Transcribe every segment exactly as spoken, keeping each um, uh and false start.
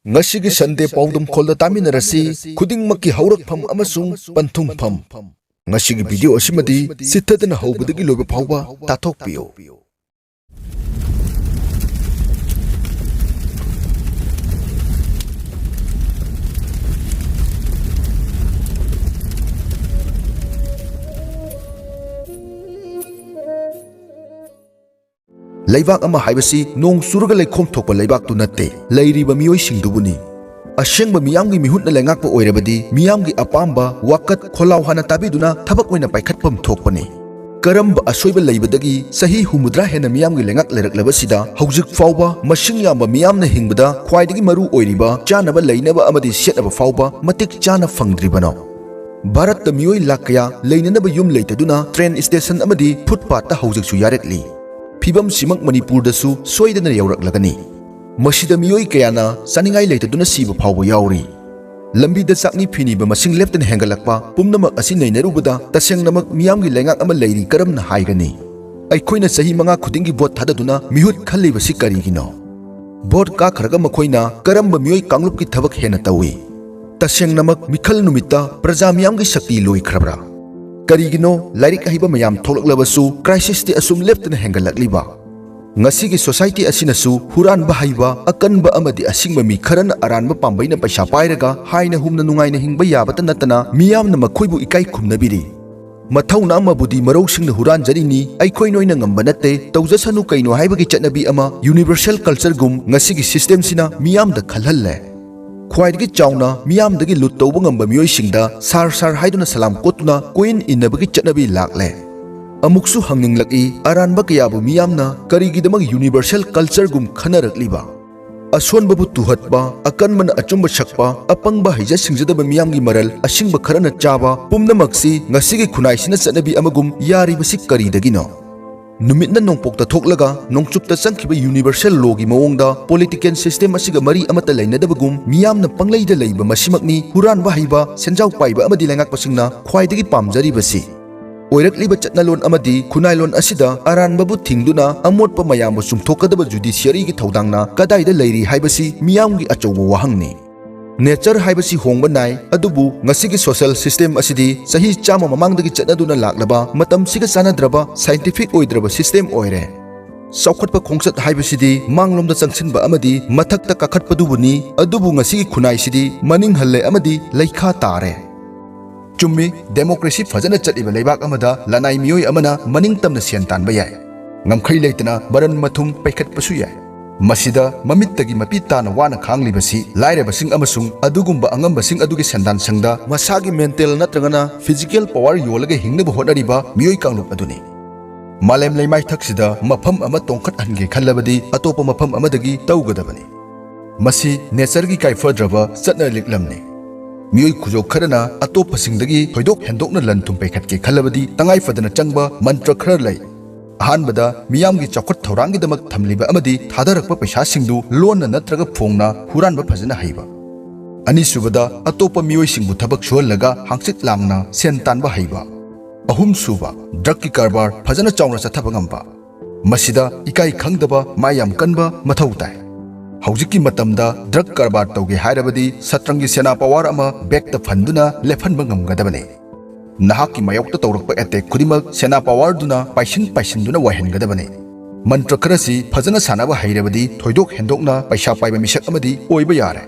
ꯉꯁꯤꯒꯤ ꯁꯟꯗꯦ ꯄꯥꯎꯗꯝꯈꯣꯜꯗ ꯇꯥꯃꯤꯟꯅꯔꯁꯤ, ꯈꯨꯗꯤꯡꯃꯛꯀꯤ ꯍꯧꯔꯛꯐꯝ ꯑꯃꯁꯨꯡ ꯄꯟꯊꯨꯡꯐꯝ꯫ ꯉꯁꯤꯒꯤ ꯚꯤꯗꯤꯑꯣ ꯑꯁꯤꯃꯗꯤ ꯆꯤꯠꯊꯗꯅ ꯍꯧꯕꯗꯒꯤ ꯂꯣꯏꯕ ꯐꯥꯎꯕ ꯇꯥꯊꯣꯛꯄꯤꯌꯨ꯫ ꯂꯩꯕꯥꯛ ꯑꯃ ꯍꯥꯏꯕꯁꯤ ꯅꯣꯡ ꯆꯨꯔꯒ ꯂꯩꯈꯣꯝ ꯊꯣꯛꯄ ꯂꯩꯕꯥꯛꯇꯨ ꯅꯠꯇꯦ, ꯂꯩꯔꯤꯕ ꯃꯤꯑꯣꯏꯁꯤꯡꯗꯨꯕꯨꯅꯤ꯫ ꯑꯁꯦꯡꯕ ꯃꯤꯌꯥꯝꯒꯤ ꯃꯤꯍꯨꯠꯅ ꯂꯩꯉꯥꯛꯄ ꯑꯣꯏꯔꯕꯗꯤ ꯃꯤꯌꯥꯝꯒꯤ ꯑꯄꯥꯝꯕ ꯋꯥꯀꯠ ꯈꯣꯜꯂꯥꯎ ꯍꯥꯟꯅ ꯇꯥꯕꯤꯗꯨꯅ ꯊꯕꯛ ꯑꯣꯏꯅ ꯄꯥꯏꯈꯠꯐꯝ ꯊꯣꯛꯄꯅꯤ꯫ ꯀꯔꯝꯕ ꯑꯁꯣꯏꯕ ꯂꯩꯕꯗꯒꯤ ꯆꯍꯤ ꯍꯨꯝꯐꯨꯇꯔꯥ ꯍꯦꯟꯅ ꯃꯤꯌꯥꯝꯒꯤ ꯂꯩꯉꯥꯛ ꯂꯩꯔꯛꯂꯕꯁꯤꯗ ꯍꯧꯖꯤꯛ ꯐꯥꯎꯕ ꯃꯁꯤꯡ ꯌꯥꯝꯕ ꯃꯤꯌꯥꯝꯅ ꯍꯤꯡꯕꯗ ꯈ꯭ꯋꯥꯏꯗꯒꯤ ꯃꯔꯨ ꯑꯣꯏꯔꯤꯕ ꯆꯥꯅꯕ ꯂꯩꯅꯕ ꯑꯃꯗꯤ ꯁꯦꯠꯅꯕ ꯐꯥꯎꯕ ꯃꯇꯤꯛ ꯆꯥꯅ ꯐꯪꯗ꯭ꯔꯤꯕꯅꯣ? ꯚꯥꯔꯠꯇ ꯃꯤꯑꯣꯏ ꯂꯥꯈ ꯀꯌꯥ ꯂꯩꯅꯅꯕ ꯌꯨꯝ ꯂꯩꯇꯗꯨꯅ ꯇ꯭ꯔꯦꯟ ꯁ꯭ꯇꯦꯁꯟ ꯑꯃꯗꯤ ꯐꯨꯠꯄꯥꯠꯇ ꯍꯧꯖꯤꯛꯁꯨ ꯌꯥꯔꯛꯂꯤ꯫ ꯐꯤꯕꯝꯁꯤꯃꯛ ꯃꯅꯤꯄꯨꯔꯗꯁꯨ ꯁꯣꯏꯗꯅ ꯌꯧꯔꯛꯂꯒꯅꯤ꯫ ꯃꯁꯤꯗ ꯃꯤꯑꯣꯏ ꯀꯌꯥꯅ ꯆꯥꯅꯤꯡꯉꯥꯏ ꯂꯩꯇꯗꯨꯅ ꯁꯤꯕ ꯐꯥꯎꯕ ꯌꯥꯎꯔꯤ꯫ ꯂꯝꯕꯤꯗ ꯆꯥꯛꯅꯤ ꯐꯤꯅꯤꯕ ꯃꯁꯤꯡ ꯂꯦꯞꯇꯅ ꯍꯦꯟꯒꯠꯂꯛꯄ ꯄꯨꯝꯅꯃꯛ ꯑꯁꯤ ꯅꯩꯅꯔꯨꯕꯗ ꯇꯁꯦꯡꯅꯃꯛ ꯃꯤꯌꯥꯝꯒꯤ ꯂꯩꯉꯥꯛ ꯑꯃ ꯂꯩꯔꯤ ꯀꯔꯝꯅ ꯍꯥꯏꯒꯅꯤ? ꯑꯩꯈꯣꯏꯅ ꯆꯍꯤ ꯃꯉꯥ ꯈꯨꯗꯤꯡꯒꯤ ꯚꯣꯠ ꯊꯥꯗꯗꯨꯅ ꯃꯤꯍꯨꯠ ꯈꯜꯂꯤꯕꯁꯤ ꯀꯔꯤꯒꯤꯅꯣ? ꯚꯣꯠ ꯀꯥꯈ꯭ꯔꯒ ꯃꯈꯣꯏꯅ ꯀꯔꯝꯕ ꯃꯤꯑꯣꯏ ꯀꯥꯡꯂꯨꯞꯀꯤ ꯊꯕꯛ ꯍꯦꯟꯅ ꯇꯧꯏ? ꯇꯁꯦꯡꯅꯃꯛ ꯃꯤꯈꯜ ꯅꯨꯃꯤꯠꯇ ꯄ꯭ꯔꯖꯥ ꯃꯤꯌꯥꯝꯒꯤ ꯁꯛꯇꯤ ꯂꯣꯏꯈ꯭ꯔꯕ꯭ꯔꯥ? ꯀꯔꯤꯒꯤꯅꯣ ꯂꯥꯏꯔꯤꯛ ꯍꯩꯕ ꯃꯌꯥꯝ ꯊꯣꯛꯂꯛꯂꯕꯁꯨ crisis ꯇꯤ ꯑꯁꯨꯝ ꯂꯦꯞꯇꯅ ꯍꯦꯟꯒꯠꯂꯛꯂꯤꯕ? ꯉꯁꯤꯒꯤ society ꯑꯁꯤꯅꯁꯨ ꯍꯨꯔꯥꯟꯕ ꯍꯩꯕ, ꯑꯀꯟꯕ ꯑꯃꯗꯤ ꯑꯁꯤꯡꯕ ꯃꯤ ꯈꯔꯅ ꯑꯔꯥꯟꯕ ꯄꯥꯝꯕꯩꯅ ꯄꯩꯁꯥ ꯄꯥꯏꯔꯒ ꯍꯥꯏꯅ ꯍꯨꯝꯅ ꯅꯨꯡꯉꯥꯏꯅ ꯍꯤꯡꯕ ꯌꯥꯕꯇ ꯅꯠꯇꯅ ꯃꯤꯌꯥꯝꯅ ꯃꯈꯣꯏꯕꯨ ꯏꯀꯥꯏ ꯈꯨꯝꯅꯕꯤꯔꯤ꯫ ꯃꯊꯧꯅꯥ ꯑꯃꯕꯨꯗꯤ ꯃꯔꯧꯁꯤꯡꯅ ꯍꯨꯔꯥꯟꯖꯔꯤꯅꯤ, ꯑꯩꯈꯣꯏ ꯅꯣꯏꯅ ꯉꯝꯕ ꯅꯠꯇꯦ, ꯇꯧꯖꯁꯅꯨ ꯀꯩꯅꯣ ꯍꯥꯏꯕꯒꯤ ꯆꯠꯅꯕꯤ ꯑꯃ universal culture ꯒꯨꯝ ꯉꯁꯤꯒꯤ system ꯁꯤꯅ ꯃꯤꯌꯥꯝꯗ ꯈꯜꯍꯜꯂꯦ꯫ ꯈ꯭ꯋꯥꯏꯗꯒꯤ ꯆꯥꯎꯅ ꯃꯤꯌꯥꯝꯗꯒꯤ ꯂꯨꯠ ꯇꯧꯕ ꯉꯝꯕ ꯃꯤꯑꯣꯏꯁꯤꯡꯗ "ꯁꯥꯔ, ꯁꯥꯔ" ꯍꯥꯏꯗꯨꯅ ꯁꯂꯥꯝ ꯀꯣꯠꯇꯨꯅ ꯀꯣꯏꯏꯟ ꯏꯟꯅꯕꯒꯤ ꯆꯠꯅꯕꯤ ꯂꯥꯛꯂꯦ꯫ ꯑꯃꯨꯛꯁꯨ ꯍꯪꯅꯤꯡꯂꯛꯏ, ꯑꯔꯥꯟꯕ ꯀꯌꯥꯕꯨ ꯃꯤꯌꯥꯝꯅ ꯀꯔꯤꯒꯤꯗꯃꯛ universal culture ꯒꯨꯝ ꯈꯟꯅꯔꯛꯂꯤꯕ? ꯑꯁꯣꯟꯕꯕꯨ ꯇꯨꯍꯠꯄ, ꯑꯀꯟꯕꯅ ꯑꯆꯨꯝꯕ ꯁꯛꯄ, ꯑꯄꯪꯕ ꯍꯩꯖ ꯁꯤꯡꯖꯗꯕ ꯃꯤꯌꯥꯝꯒꯤ ꯃꯔꯜ ꯑꯁꯤꯡꯕ ꯈꯔꯅ ꯆꯥꯕ ꯄꯨꯝꯅꯃꯛꯁꯤ ꯉꯁꯤꯒꯤ ꯈꯨꯟꯅꯥꯏꯁꯤꯅ ꯆꯠꯅꯕꯤ ꯑꯃꯒꯨꯝ ꯌꯥꯔꯤꯕꯁꯤ ꯀꯔꯤꯗꯒꯤꯅꯣ? ꯅꯨꯃꯤꯠꯅ ꯅꯣꯡꯄꯣꯛꯇ ꯊꯣꯛꯂꯒ ꯅꯣꯡꯆꯨꯞꯇ ꯆꯪꯈꯤꯕ universal law ꯒꯤ ꯃꯑꯣꯡꯗ political system ꯑꯁꯤꯒ ꯃꯔꯤ ꯑꯃꯠꯇ ꯂꯩꯅꯗꯕꯒꯨꯝ ꯃꯤꯌꯥꯝꯅ ꯄꯪꯂꯩꯗ ꯂꯩꯕ ꯃꯁꯤꯃꯛꯅꯤ ꯍꯨꯔꯥꯟꯕ ꯍꯩꯕ, ꯁꯦꯟꯖꯥꯎ ꯄꯥꯏꯕ ꯑꯃꯗꯤ ꯂꯩꯉꯥꯛꯄꯁꯤꯡꯅ ꯈ꯭ꯋꯥꯏꯗꯒꯤ ꯄꯥꯝꯖꯔꯤꯕꯁꯤ꯫ ꯑꯣꯏꯔꯛꯂꯤꯕ ꯆꯠꯅꯂꯣꯟ ꯑꯃꯗꯤ ꯈꯨꯟꯅꯥꯏꯂꯣꯟ ꯑꯁꯤꯗ ꯑꯔꯥꯟꯕꯕꯨ ꯊꯤꯡꯗꯨꯅ ꯑꯃꯣꯠꯄ ꯃꯌꯥꯝꯕꯨ ꯆꯨꯝꯊꯣꯛꯀꯗꯕ ꯖꯨꯗꯤꯁꯤꯌꯔꯤꯒꯤ ꯊꯧꯗꯥꯡꯅ ꯀꯗꯥꯏꯗ ꯂꯩꯔꯤ ꯍꯥꯏꯕꯁꯤ ꯃꯤꯌꯥꯝꯒꯤ ꯑꯆꯧꯕ ꯋꯥꯍꯪꯅꯤ꯫ ꯅꯦꯆꯔ ꯍꯥꯏꯕꯁꯤ ꯍꯣꯡꯕ ꯅꯥꯏ, ꯑꯗꯨꯕꯨ ꯉꯁꯤꯒꯤ ꯁꯣꯁꯤꯌꯦꯜ ꯁꯤꯁꯇꯦꯝ ꯑꯁꯤꯗꯤ ꯆꯍꯤ ꯆꯥꯝꯃ ꯃꯃꯥꯡꯗꯒꯤ ꯆꯠꯅꯗꯨꯅ ꯂꯥꯛꯂꯕ ꯃꯇꯝꯁꯤꯒ ꯆꯥꯟꯅꯗ꯭ꯔꯕ ꯁꯥꯏꯟꯇꯤꯐꯤꯛ ꯑꯣꯏꯗ꯭ꯔꯕ ꯁꯤꯁꯇꯦꯝ ꯑꯣꯏꯔꯦ꯫ ꯆꯥꯎꯈꯠꯄ ꯈꯣꯡꯆꯠ ꯍꯥꯏꯕꯁꯤꯗꯤ ꯃꯥꯡꯂꯣꯝꯗ ꯆꯪꯁꯤꯟꯕ ꯑꯃꯗꯤ ꯃꯊꯛꯇ ꯀꯥꯈꯠꯄꯗꯨꯕꯨꯅꯤ, ꯑꯗꯨꯕꯨ ꯉꯁꯤꯒꯤ ꯈꯨꯟꯅꯥꯏꯁꯤꯗꯤ ꯃꯅꯤꯡ ꯍꯜꯂꯦ ꯑꯃꯗꯤ ꯂꯩꯈꯥ ꯇꯥꯔꯦ꯫ ꯆꯨꯝꯃꯤ, ꯗꯦꯃꯣꯀ꯭ꯔꯦꯁꯤ ꯐꯖꯅ ꯆꯠꯂꯤꯕ ꯂꯩꯕꯥꯛ ꯑꯃꯗ ꯂꯅꯥꯏ ꯃꯤꯑꯣꯏ ꯑꯃꯅ ꯃꯅꯤꯡ ꯇꯝꯅ ꯁꯦꯟ ꯇꯥꯟꯕ ꯌꯥꯏ, ꯉꯝꯈꯩ ꯂꯩꯇꯅ ꯃꯔꯟ ꯃꯊꯨꯝ ꯄꯩꯈꯠꯄꯁꯨ ꯌꯥꯏ꯫ ꯃꯁꯤꯗ ꯃꯃꯤꯠꯇꯒꯤ ꯃꯄꯤ ꯇꯥꯅ ꯋꯥꯅ ꯈꯥꯡꯂꯤꯕꯁꯤ ꯂꯥꯏꯔꯕꯁꯤꯡ ꯑꯃꯁꯨꯡ ꯑꯗꯨꯒꯨꯝꯕ ꯑꯉꯝꯕꯁꯤꯡ ꯑꯗꯨꯒꯤ ꯁꯦꯟꯗꯥꯟꯁꯪꯗ ꯃꯁꯥꯒꯤ ꯃꯦꯟꯇꯦꯜ ꯅꯠꯇ꯭ꯔꯒꯅ ꯐꯤꯖꯤꯀꯦꯜ ꯄꯋꯥꯔ ꯌꯣꯜꯂꯒ ꯍꯤꯡꯅꯕ ꯍꯣꯠꯅꯔꯤꯕ ꯃꯤꯑꯣꯏ ꯀꯥꯡꯂꯨꯞ ꯑꯗꯨꯅꯤ꯫ ꯃꯥꯂꯦꯝ ꯂꯩꯃꯥꯏꯊꯛꯁꯤꯗ ꯃꯐꯝ ꯑꯃ ꯇꯣꯡꯈꯠꯍꯟꯒꯦ ꯈꯜꯂꯕꯗꯤ ꯑꯇꯣꯞꯄ ꯃꯐꯝ ꯑꯃꯗꯒꯤ ꯇꯧꯒꯗꯕꯅꯤ꯫ ꯃꯁꯤ ꯅꯦꯆꯔꯒꯤ ꯀꯥꯏꯐꯗ꯭ꯔꯕ ꯆꯠꯅ ꯂꯤꯛꯂꯝꯅꯤ꯫ ꯃꯤꯑꯣꯏ ꯈꯨꯖꯣꯛ ꯈꯔꯅ ꯑꯇꯣꯞꯄꯁꯤꯡꯗꯒꯤ ꯊꯣꯏꯗꯣꯛ ꯍꯦꯟꯗꯣꯛꯅ ꯂꯟ ꯊꯨꯝ ꯄꯩꯈꯠꯀꯦ ꯈꯜꯂꯕꯗꯤ ꯇꯉꯥꯏ ꯐꯗꯅ ꯆꯪꯕ ꯃꯟꯇ꯭ꯔ ꯈꯔ ꯂꯩ꯫ ꯑꯍꯥꯟꯕꯗ, ꯃꯤꯌꯥꯝꯒꯤ ꯆꯥꯎꯈꯠ ꯊꯧꯔꯥꯡꯒꯤꯗꯃꯛ ꯊꯝꯂꯤꯕ ꯑꯃꯗꯤ ꯊꯥꯗꯔꯛꯄ ꯄꯩꯁꯥꯁꯤꯡꯗꯨ ꯂꯣꯟꯅ ꯅꯠꯇ꯭ꯔꯒ ꯐꯣꯡꯅ ꯍꯨꯔꯥꯟꯕ ꯐꯖꯅ ꯍꯩꯕ꯫ ꯑꯅꯤꯁꯨꯕꯗ, ꯑꯇꯣꯞꯄ ꯃꯤꯑꯣꯏꯁꯤꯡꯕꯨ ꯊꯕꯛ ꯁꯨꯍꯜꯂꯒ ꯍꯥꯡꯆꯤꯠ ꯂꯥꯡꯅ ꯁꯦꯟ ꯇꯥꯟꯕ ꯍꯩꯕ꯫ ꯑꯍꯨꯝꯁꯨꯕ, ꯗ꯭ꯔꯒꯀꯤ ꯀꯔꯕꯥꯔ ꯐꯖꯅ ꯆꯥꯎꯅ ꯆꯠꯊꯕ ꯉꯝꯕ꯫ ꯃꯁꯤꯗ ꯏꯀꯥꯏ ꯈꯪꯗꯕ, ꯃꯥ ꯌꯥꯝ ꯀꯟꯕ ꯃꯊꯧ ꯇꯥꯏ꯫ ꯍꯧꯖꯤꯛꯀꯤ ꯃꯇꯝꯗ ꯗ꯭ꯔꯒ ꯀꯔꯕꯥꯔ ꯇꯧꯒꯦ ꯍꯥꯏꯔꯕꯗꯤ ꯁꯇ꯭ꯔꯪꯒꯤ ꯁꯦꯅꯥ ꯄꯋꯥꯔ ꯑꯃ ꯕꯦꯛꯇ ꯐꯟꯗꯨꯅ ꯂꯦꯞꯍꯟꯕ ꯉꯝꯒꯗꯕꯅꯤ꯫ ꯅꯍꯥꯛꯀꯤ ꯃꯥꯌꯣꯛꯇ ꯇꯧꯔꯛꯄ ꯑꯦꯇꯦꯛ ꯈꯨꯗꯤꯡꯃꯛ ꯁꯦꯅꯥ ꯄꯋꯥꯔꯗꯨꯅ ꯄꯥꯏꯁꯤꯟ ꯄꯥꯏꯁꯤꯟꯗꯨꯅ ꯋꯥꯏꯍꯟꯒꯗꯕꯅꯤ꯫ ꯃꯟꯇ꯭ꯔ ꯈꯔꯁꯤ ꯐꯖꯅ ꯁꯥꯟꯅꯕ ꯍꯩꯔꯕꯗꯤ ꯊꯣꯏꯗꯣꯛ ꯍꯦꯟꯗꯣꯛꯅ ꯄꯩꯁꯥ ꯄꯥꯏꯕ ꯃꯤꯁꯛ ꯑꯃꯗꯤ ꯑꯣꯏꯕ ꯌꯥꯔꯦ꯫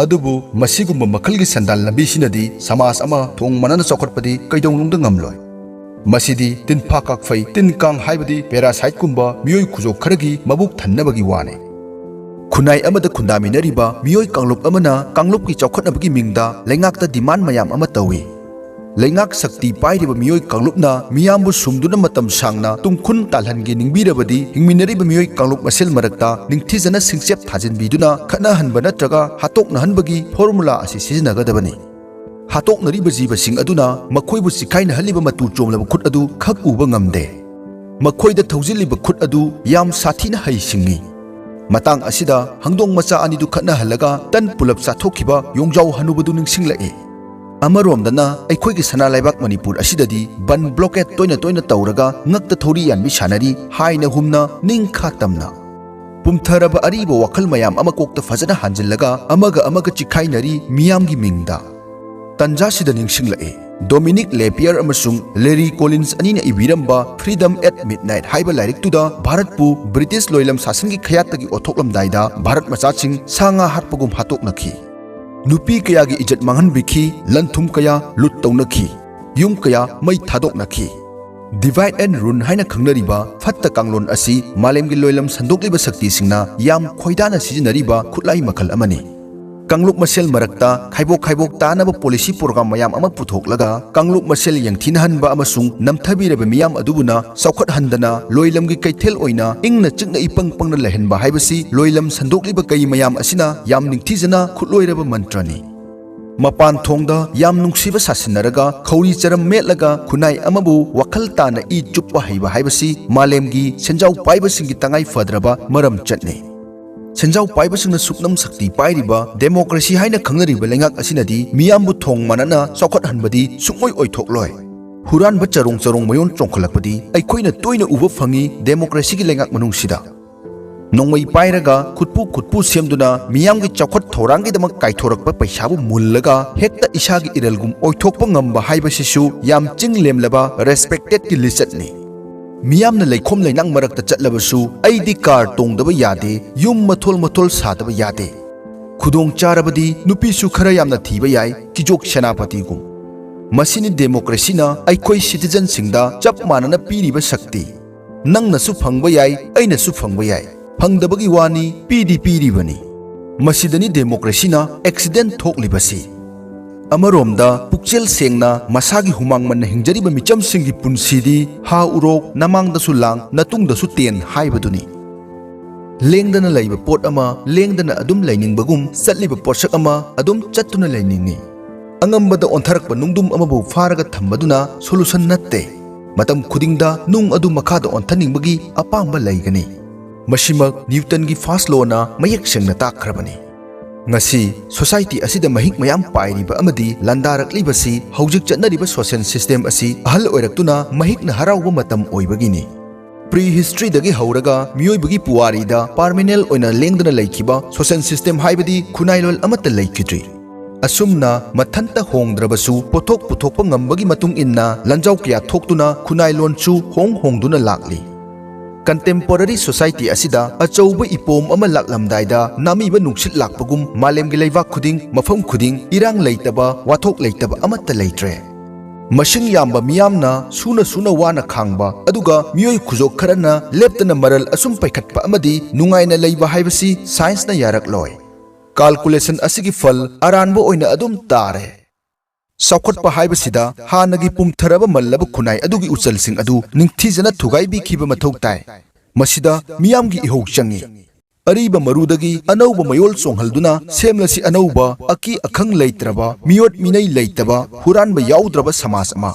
ꯑꯗꯨꯕꯨ ꯃꯁꯤꯒꯨꯝꯕ ꯃꯈꯜꯒꯤ ꯁꯦꯟꯗꯥꯟ ꯂꯝꯕꯤꯁꯤꯅꯗꯤ ꯁꯃꯥꯖ ꯑꯃ ꯊꯣꯡ ꯃꯥꯟꯅꯅ ꯆꯥꯎꯈꯠꯄꯗꯤ ꯀꯩꯗꯧꯅꯨꯡꯗ ꯉꯝꯂꯣꯏ꯫ ꯃꯁꯤꯗꯤ ꯇꯤꯟꯐꯥ ꯀꯥꯛꯐꯩ, ꯇꯤꯟ ꯀꯥꯡ ꯍꯥꯏꯕꯗꯤ ꯄꯦꯔꯥꯁꯥꯏꯠꯀꯨꯝꯕ ꯃꯤꯑꯣꯏ ꯈꯨꯖꯣꯛ ꯈꯔꯒꯤ ꯃꯕꯨꯛ ꯊꯟꯅꯕꯒꯤ ꯋꯥꯅꯤ꯫ ꯈꯨꯟꯅꯥꯏ ꯑꯃꯗ ꯈꯨꯟꯗꯥꯃꯤꯟꯅꯔꯤꯕ ꯃꯤꯑꯣꯏ ꯀꯥꯡꯂꯨꯞ ꯑꯃꯅ ꯀꯥꯡꯂꯨꯞꯀꯤ ꯆꯥꯎꯈꯠꯅꯕꯒꯤ ꯃꯤꯡꯗ ꯂꯩꯉꯥꯛꯇ ꯗꯤꯃꯥꯟ ꯃꯌꯥꯝ ꯑꯃ ꯇꯧꯏ꯫ ꯂꯩꯉꯥꯛ ꯁꯛꯇꯤ ꯄꯥꯏꯔꯤꯕ ꯃꯤꯑꯣꯏ ꯀꯥꯡꯂꯨꯞꯅ ꯃꯤꯌꯥꯝꯕꯨ ꯁꯨꯝꯗꯨꯅ ꯃꯇꯝ ꯁꯥꯡꯅ ꯇꯨꯡꯈꯨꯟ ꯇꯥꯜꯍꯟꯒꯦ ꯅꯤꯡꯕꯤꯔꯕꯗꯤ, ꯍꯤꯡꯃꯤꯟꯅꯔꯤꯕ ꯃꯤꯑꯣꯏ ꯀꯥꯡꯂꯨꯞ ꯃꯁꯦꯜ ꯃꯔꯛꯇ ꯅꯤꯡꯊꯤꯖꯅ ꯁꯤꯡꯆꯦꯞ ꯊꯥꯖꯤꯟꯕꯤꯗꯨꯅ ꯈꯠꯅꯍꯟꯕ ꯅꯠꯇ꯭ꯔꯒ ꯍꯥꯠꯇꯣꯛꯅꯍꯟꯕꯒꯤ ꯐꯣꯔꯃꯨꯂꯥ ꯑꯁꯤ ꯁꯤꯖꯤꯟꯅꯒꯗꯕꯅꯤ꯫ ꯍꯥꯠꯇꯣꯛꯅꯔꯤꯕ ꯖꯤꯕꯁꯤꯡ ꯑꯗꯨꯅ ꯃꯈꯣꯏꯕꯨ ꯆꯤꯈꯥꯏꯅꯍꯜꯂꯤꯕ ꯃꯇꯨ ꯆꯣꯝꯂꯕ ꯈꯨꯠ ꯑꯗꯨ ꯈꯛ ꯎꯕ ꯉꯝꯗꯦ꯫ ꯃꯈꯣꯏꯗ ꯊꯧꯖꯤꯜꯂꯤꯕ ꯈꯨꯠ ꯑꯗꯨ ꯌꯥꯝ ꯁꯥꯊꯤꯅ ꯍꯩ ꯁꯤꯡꯏ꯫ ꯃꯇꯥꯡ ꯑꯁꯤꯗ ꯍꯪꯗꯣꯡ ꯃꯆꯥ ꯑꯅꯤꯗꯨ ꯈꯠꯅꯍꯜꯂꯒ ꯇꯟ ꯄꯨꯂꯞ ꯆꯥꯊꯣꯛꯈꯤꯕ ꯌꯣꯡꯖꯥꯎ ꯍꯅꯨꯕꯗꯨ ꯅꯤꯡꯁꯤꯡꯂꯛꯏ꯫ ꯑꯃꯔꯣꯝꯗꯅ ꯑꯩꯈꯣꯏꯒꯤ ꯁꯅꯥ ꯂꯩꯕꯥꯛ ꯃꯅꯤꯄꯨꯔ ꯑꯁꯤꯗꯗꯤ ꯕꯟ ꯕ꯭ꯂꯣꯀꯦꯠ ꯇꯣꯏꯅ ꯇꯣꯏꯅ ꯇꯧꯔꯒ ꯉꯛꯇ ꯊꯧꯔꯤ ꯌꯥꯟꯕꯤ ꯁꯥꯟꯅꯔꯤ, ꯍꯥꯏꯅ ꯍꯨꯝꯅ ꯅꯤꯡꯈꯥ ꯇꯝꯅ꯫ ꯄꯨꯝꯊꯔꯕ ꯑꯔꯤꯕ ꯋꯥꯈꯜ ꯃꯌꯥꯝ ꯑꯃ ꯀꯣꯛꯇ ꯐꯖꯅ ꯍꯥꯟꯖꯤꯜꯂꯒ ꯑꯃꯒ ꯑꯃꯒ ꯆꯤꯈꯥꯏꯅꯔꯤ ꯃꯤꯌꯥꯝꯒꯤ ꯃꯤꯡꯗ꯫ ꯇꯟꯖꯥꯁꯤꯗ ꯅꯤꯡꯁꯤꯡꯂꯛꯑꯦ, ꯗꯣꯃꯤꯅꯤꯛ ꯂꯦꯄꯤꯌꯔ ꯑꯃꯁꯨꯡ ꯂꯦꯔꯤ ꯀꯣꯂꯤꯟꯁ ꯑꯅꯤꯅ ꯏꯕꯤꯔꯝꯕ Freedom at Midnight ꯍꯥꯏꯕ ꯂꯥꯏꯔꯤꯛꯇꯨꯗ ꯚꯥꯔꯠꯄꯨ ꯕ꯭ꯔꯤꯇꯤꯁ ꯂꯣꯏꯂꯝ ꯁꯥꯁꯟꯒꯤ ꯈꯌꯥꯠꯇꯒꯤ ꯑꯣꯠꯊꯣꯛꯂꯝꯗꯥꯏꯗ ꯚꯥꯔꯠ ꯃꯆꯥꯁꯤꯡ ꯁꯥ ꯉꯥ ꯍꯥꯠꯄꯒꯨꯝ ꯍꯥꯠꯇꯣꯛꯅꯈꯤ꯫ ꯅꯨꯄꯤ ꯀꯌꯥꯒꯤ ꯏꯖꯠ ꯃꯥꯡꯍꯟꯕꯤꯈꯤ, ꯂꯟ ꯊꯨꯝ ꯀꯌꯥ ꯂꯨꯠ ꯇꯧꯅꯈꯤ, ꯌꯨꯝ ꯀꯌꯥ ꯃꯩ ꯊꯥꯗꯣꯛꯅꯈꯤ꯫ Divide and rule ꯍꯥꯏꯅ ꯈꯪꯅꯔꯤꯕ ꯐꯠꯇ ꯀꯥꯡꯂꯣꯟ ꯑꯁꯤ ꯃꯥꯂꯦꯝꯒꯤ ꯂꯣꯏꯂꯝ ꯁꯟꯗꯣꯛꯂꯤꯕ ꯁꯛꯇꯤꯁꯤꯡꯅ ꯌꯥꯝ ꯈꯣꯏꯗꯥꯅ ꯁꯤꯖꯤꯟꯅꯔꯤꯕ ꯈꯨꯠꯂꯥꯏ ꯃꯈꯜ ꯑꯃꯅꯤ꯫ ꯀꯥꯡꯂꯨꯞ ꯃꯁꯦꯜ ꯃꯔꯛꯇ ꯈꯥꯏꯕꯣꯛ ꯈꯥꯏꯕꯣꯛ ꯇꯥꯅꯕ ꯄꯣꯂꯤꯁꯤ ꯄ꯭ꯔꯣꯒ꯭ꯔꯥꯝ ꯃꯌꯥꯝ ꯑꯃ ꯄꯨꯊꯣꯛꯂꯒ ꯀꯥꯡꯂꯨꯞ ꯃꯁꯦꯜ ꯌꯦꯡꯊꯤꯅꯍꯟꯕ ꯑꯃꯁꯨꯡ ꯅꯝꯊꯕꯤꯔꯕ ꯃꯤꯌꯥꯝ ꯑꯗꯨꯕꯨꯅ ꯆꯥꯎꯈꯠꯍꯟꯗꯅ ꯂꯣꯏꯂꯝꯒꯤ ꯀꯩꯊꯦꯜ ꯑꯣꯏꯅ ꯏꯪꯅ ꯆꯤꯛꯅ ꯏꯄꯪ ꯄꯪꯅ ꯂꯩꯍꯟꯕ ꯍꯥꯏꯕꯁꯤ ꯂꯣꯏꯂꯝ ꯁꯟꯗꯣꯛꯂꯤꯕ ꯀꯩ ꯃꯌꯥꯝ ꯑꯁꯤꯅ ꯌꯥꯝ ꯅꯤꯡꯊꯤꯖꯅ ꯈꯨꯠꯂꯣꯏꯔꯕ ꯃꯟꯇ꯭ꯔꯅꯤ꯫ ꯃꯄꯥꯟ ꯊꯣꯡꯗ ꯌꯥꯝ ꯅꯨꯡꯁꯤꯕ ꯁꯥꯁꯤꯟꯅꯔꯒ ꯈꯧꯔꯤ ꯆꯔꯝ ꯃꯦꯠꯂꯒ ꯈꯨꯟꯅꯥꯏ ꯑꯃꯕꯨ ꯋꯥꯈꯜ ꯇꯥꯅ ꯏ ꯆꯨꯞꯄ ꯍꯩꯕ ꯍꯥꯏꯕꯁꯤ ꯃꯥꯂꯦꯝꯒꯤ ꯁꯦꯟꯖꯥꯎ ꯄꯥꯏꯕꯁꯤꯡꯒꯤ ꯇꯉꯥꯏ ꯐꯗ꯭ꯔꯕ ꯃꯔꯝ ꯆꯠꯅꯤ꯫ ꯁꯦꯟꯖꯥꯎ ꯄꯥꯏꯕꯁꯤꯡꯅ ꯁꯨꯞꯅꯝ ꯁꯛꯇꯤ ꯄꯥꯏꯔꯤꯕ ꯗꯦꯃꯣꯀ꯭ꯔꯦꯁꯤ ꯍꯥꯏꯅ ꯈꯪꯅꯔꯤꯕ ꯂꯩꯉꯥꯛ ꯑꯁꯤꯅꯗꯤ ꯃꯤꯌꯥꯝꯕꯨ ꯊꯣꯡ ꯃꯥꯟꯅꯅ ꯆꯥꯎꯈꯠꯍꯟꯕꯗꯤ ꯁꯨꯡꯑꯣꯏ ꯑꯣꯏꯊꯣꯛꯂꯣꯏ꯫ ꯍꯨꯔꯥꯟꯕ ꯆꯔꯣꯡ ꯆꯔꯣꯡ ꯃꯌꯣꯟ ꯆꯣꯡꯈꯠꯂꯛꯄꯗꯤ ꯑꯩꯈꯣꯏꯅ ꯇꯣꯏꯅ ꯎꯕ ꯐꯪꯏ ꯗꯦꯃꯣꯀ꯭ꯔꯦꯁꯤꯒꯤ ꯂꯩꯉꯥꯛ ꯃꯅꯨꯡꯁꯤꯗ꯫ ꯅꯣꯡꯃꯩ ꯄꯥꯏꯔꯒ ꯈꯨꯠꯄꯨ ꯈꯨꯠꯄꯨ ꯁꯦꯝꯗꯨꯅ ꯃꯤꯌꯥꯝꯒꯤ ꯆꯥꯎꯈꯠ ꯊꯧꯔꯥꯡꯒꯤꯗꯃꯛ ꯀꯥꯏꯊꯣꯔꯛꯄ ꯄꯩꯁꯥꯕꯨ ꯃꯨꯜꯂꯒ ꯍꯦꯛꯇ ꯏꯁꯥꯒꯤ ꯏꯔꯜꯒꯨꯝ ꯑꯣꯏꯊꯣꯛꯄ ꯉꯝꯕ ꯍꯥꯏꯕꯁꯤꯁꯨ ꯌꯥꯝ ꯆꯤꯡ ꯂꯦꯝꯂꯕ ꯔꯦꯁꯄꯦꯛꯇꯦꯠꯀꯤ ꯂꯤꯆꯠꯅꯤ꯫ ꯃꯤꯌꯥꯝꯅ ꯂꯩꯈꯣꯝ ꯂꯩꯅꯥꯡ ꯃꯔꯛꯇ ꯆꯠꯂꯕꯁꯨ ꯑꯩꯗꯤ ꯀꯥꯔ ꯇꯣꯡꯗꯕ ꯌꯥꯗꯦ, ꯌꯨꯝ ꯃꯊꯣꯜ ꯃꯊꯣꯜ ꯁꯥꯗꯕ ꯌꯥꯗꯦ꯫ ꯈꯨꯗꯣꯡ ꯆꯥꯔꯕꯗꯤ ꯅꯨꯄꯤꯁꯨ ꯈꯔ ꯌꯥꯝꯅ ꯊꯤꯕ ꯌꯥꯏ, ꯀꯤꯖꯣꯛ ꯁꯦꯅꯥꯄꯇꯤꯒꯨꯝ꯫ ꯃꯁꯤꯅꯤ ꯗꯦꯃꯣꯀ꯭ꯔꯦꯁꯤꯅ ꯑꯩꯈꯣꯏ ꯁꯤꯇꯤꯖꯟꯁꯤꯡꯗ ꯆꯞ ꯃꯥꯟꯅꯅ ꯄꯤꯔꯤꯕ ꯁꯛꯇꯤ꯫ ꯅꯪꯅꯁꯨ ꯐꯪꯕ ꯌꯥꯏ, ꯑꯩꯅꯁꯨ ꯐꯪꯕ ꯌꯥꯏ꯫ ꯐꯪꯗꯕꯒꯤ ꯋꯥꯅꯤ, ꯄꯤꯗꯤ ꯄꯤꯔꯤꯕꯅꯤ꯫ ꯃꯁꯤꯗꯅꯤ ꯗꯦꯃꯣꯀ꯭ꯔꯦꯁꯤꯅ ꯑꯦꯛꯁꯤꯗꯦꯟ ꯊꯣꯛꯂꯤꯕꯁꯤ꯫ ꯑꯃꯔꯣꯝꯗ ꯄꯨꯛꯆꯦꯜ ꯁꯦꯡꯅ ꯃꯁꯥꯒꯤ ꯍꯨꯃꯥꯡ ꯃꯟꯅ ꯍꯤꯡꯖꯔꯤꯕ ꯃꯤꯆꯝꯁꯤꯡꯒꯤ ꯄꯨꯟꯁꯤꯗꯤ ꯍꯥ ꯎꯔꯣꯛ, ꯅꯃꯥꯡꯗꯁꯨ ꯂꯥꯡ, ꯅꯇꯨꯡꯗꯁꯨ ꯇꯦꯟ ꯍꯥꯏꯕꯗꯨꯅꯤ꯫ ꯂꯦꯡꯗꯅ ꯂꯩꯕ ꯄꯣꯠ ꯑꯃ ꯂꯦꯡꯗꯅ ꯑꯗꯨꯝ ꯂꯩꯅꯤꯡꯕꯒꯨꯝ ꯆꯠꯂꯤꯕ ꯄꯣꯠꯁꯛ ꯑꯃ ꯑꯗꯨꯝ ꯆꯠꯇꯨꯅ ꯂꯩꯅꯤꯡꯏ꯫ ꯑꯉꯝꯕꯗ ꯑꯣꯟꯊꯔꯛꯄ ꯅꯨꯡꯗꯨꯝ ꯑꯃꯕꯨ ꯐꯥꯔꯒ ꯊꯝꯕꯗꯨꯅ ꯁꯣꯂꯨꯁꯟ ꯅꯠꯇꯦ꯫ ꯃꯇꯝ ꯈꯨꯗꯤꯡꯗ ꯅꯨꯡ ꯑꯗꯨ ꯃꯈꯥꯗ ꯑꯣꯟꯊꯅꯤꯡꯕꯒꯤ ꯑꯄꯥꯝꯕ ꯂꯩꯒꯅꯤ꯫ ꯃꯁꯤꯃꯛ ꯅ꯭ꯌꯨꯇꯟꯒꯤ ꯐꯥꯔꯁ ꯂꯣꯅ ꯃꯌꯦꯛ ꯁꯦꯡꯅ ꯇꯥꯛꯈ꯭ꯔꯕꯅꯤ꯫ ꯉꯁꯤ ꯁꯣꯁꯥꯏꯇꯤ ꯑꯁꯤꯗ ꯃꯍꯤꯛ ꯃꯌꯥꯝ ꯄꯥꯏꯔꯤꯕ ꯑꯃꯗꯤ ꯂꯥꯟꯗꯥꯔꯛꯂꯤꯕꯁꯤ ꯍꯧꯖꯤꯛ ꯆꯠꯅꯔꯤꯕ ꯁꯣꯁꯦꯜ ꯁꯤꯁꯇꯦꯝ ꯑꯁꯤ ꯑꯍꯜ ꯑꯣꯏꯔꯛꯇꯨꯅ ꯃꯍꯤꯛꯅ ꯍꯔꯥꯎꯕ ꯃꯇꯝ ꯑꯣꯏꯕꯒꯤꯅꯤ꯫ ꯄ꯭ꯔꯤ ꯍꯤꯁꯇ꯭ꯔꯤꯗꯒꯤ ꯍꯧꯔꯒ ꯃꯤꯑꯣꯏꯕꯒꯤ ꯄꯨꯋꯥꯔꯤꯗ ꯄꯥꯔꯃꯤꯅꯦꯜ ꯑꯣꯏꯅ ꯂꯦꯡꯗꯅ ꯂꯩꯈꯤꯕ ꯁꯣꯁꯦꯜ ꯁꯤꯁꯇꯦꯝ ꯍꯥꯏꯕꯗꯤ ꯈꯨꯟꯅꯥꯏꯂꯣꯟ ꯑꯃꯠꯇ ꯂꯩꯈꯤꯗ꯭ꯔꯤ꯫ ꯑꯁꯨꯝꯅ ꯃꯊꯟꯇ ꯍꯣꯡꯗ꯭ꯔꯕꯁꯨ ꯄꯣꯠꯊꯣꯛ ꯄꯨꯊꯣꯛꯄ ꯉꯝꯕꯒꯤ ꯃꯇꯨꯡ ꯏꯟꯅ ꯂꯥꯟꯖꯥꯎ ꯀꯌꯥ ꯊꯣꯛꯇꯨꯅ ꯈꯨꯟꯅꯥꯏꯂꯣꯟꯁꯨ ꯍꯣꯡ ꯍꯣꯡꯗꯨꯅ ꯂꯥꯛꯂꯤ꯫ ꯀꯟꯇꯦꯝꯄꯣꯔꯔꯤ ꯁꯣꯁꯥꯏꯇꯤ ꯑꯁꯤꯗ ꯑꯆꯧꯕ ꯏꯄꯣꯝ ꯑꯃ ꯂꯥꯛꯂꯝꯗꯥꯏꯗ ꯅꯥꯃꯤꯕ ꯅꯨꯡꯁꯤꯠ ꯂꯥꯛꯄꯒꯨꯝ ꯃꯥꯂꯦꯝꯒꯤ ꯂꯩꯕꯥꯛ ꯈꯨꯗꯤꯡ, ꯃꯐꯝ ꯈꯨꯗꯤꯡ ꯏꯔꯥꯡ ꯂꯩꯇꯕ, ꯋꯥꯊꯣꯛ ꯂꯩꯇꯕ ꯑꯃꯠꯇ ꯂꯩꯇ꯭ꯔꯦ꯫ ꯃꯁꯤꯡ ꯌꯥꯝꯕ ꯃꯤꯌꯥꯝꯅ ꯁꯨꯅ ꯁꯨꯅ ꯋꯥꯅ ꯈꯥꯡꯕ, ꯑꯗꯨꯒ ꯃꯤꯑꯣꯏ ꯈꯨꯖꯣꯛ ꯈꯔꯅ ꯂꯦꯞꯇꯅ ꯃꯔꯜ ꯑꯁꯨꯝ ꯄꯩꯈꯠꯄ ꯑꯃꯗꯤ ꯅꯨꯡꯉꯥꯏꯅ ꯂꯩꯕ ꯍꯥꯏꯕꯁꯤ ꯁꯥꯏꯟꯁꯅ ꯌꯥꯔꯛꯂꯣꯏ꯫ ꯀꯥꯜꯀꯨꯂꯦꯁꯟ ꯑꯁꯤꯒꯤ ꯐꯜ ꯑꯔꯥꯟꯕ ꯑꯣꯏꯅ ꯑꯗꯨꯝ ꯇꯥꯔꯦ꯫ ꯆꯥꯎꯈꯠꯄ ꯍꯥꯏꯕꯁꯤꯗ ꯍꯥꯟꯅꯒꯤ ꯄꯨꯝꯊꯔꯕ ꯃꯜꯂꯕ ꯈꯨꯟꯅꯥꯏ ꯑꯗꯨꯒꯤ ꯎꯆꯜꯁꯤꯡ ꯑꯗꯨ ꯅꯤꯡꯊꯤꯖꯅ ꯊꯨꯒꯥꯏꯕꯤꯈꯤꯕ ꯃꯊꯧ ꯇꯥꯏ꯫ ꯃꯁꯤꯗ ꯃꯤꯌꯥꯝꯒꯤ ꯏꯍꯧ ꯆꯪꯏ꯫ ꯑꯔꯤꯕ ꯃꯔꯨꯗꯒꯤ ꯑꯅꯧꯕ ꯃꯌꯣꯜ ꯆꯣꯡꯍꯜꯗꯨꯅ ꯁꯦꯝꯂꯁꯤ ꯑꯅꯧꯕ, ꯑꯀꯤ ꯑꯈꯪ ꯂꯩꯇ꯭ꯔꯕ, ꯃꯤꯑꯣꯠ ꯃꯤꯅꯩ ꯂꯩꯇꯕ, ꯍꯨꯔꯥꯟꯕ ꯌꯥꯎꯗ꯭ꯔꯕ ꯁꯃꯥꯖ ꯑꯃ꯫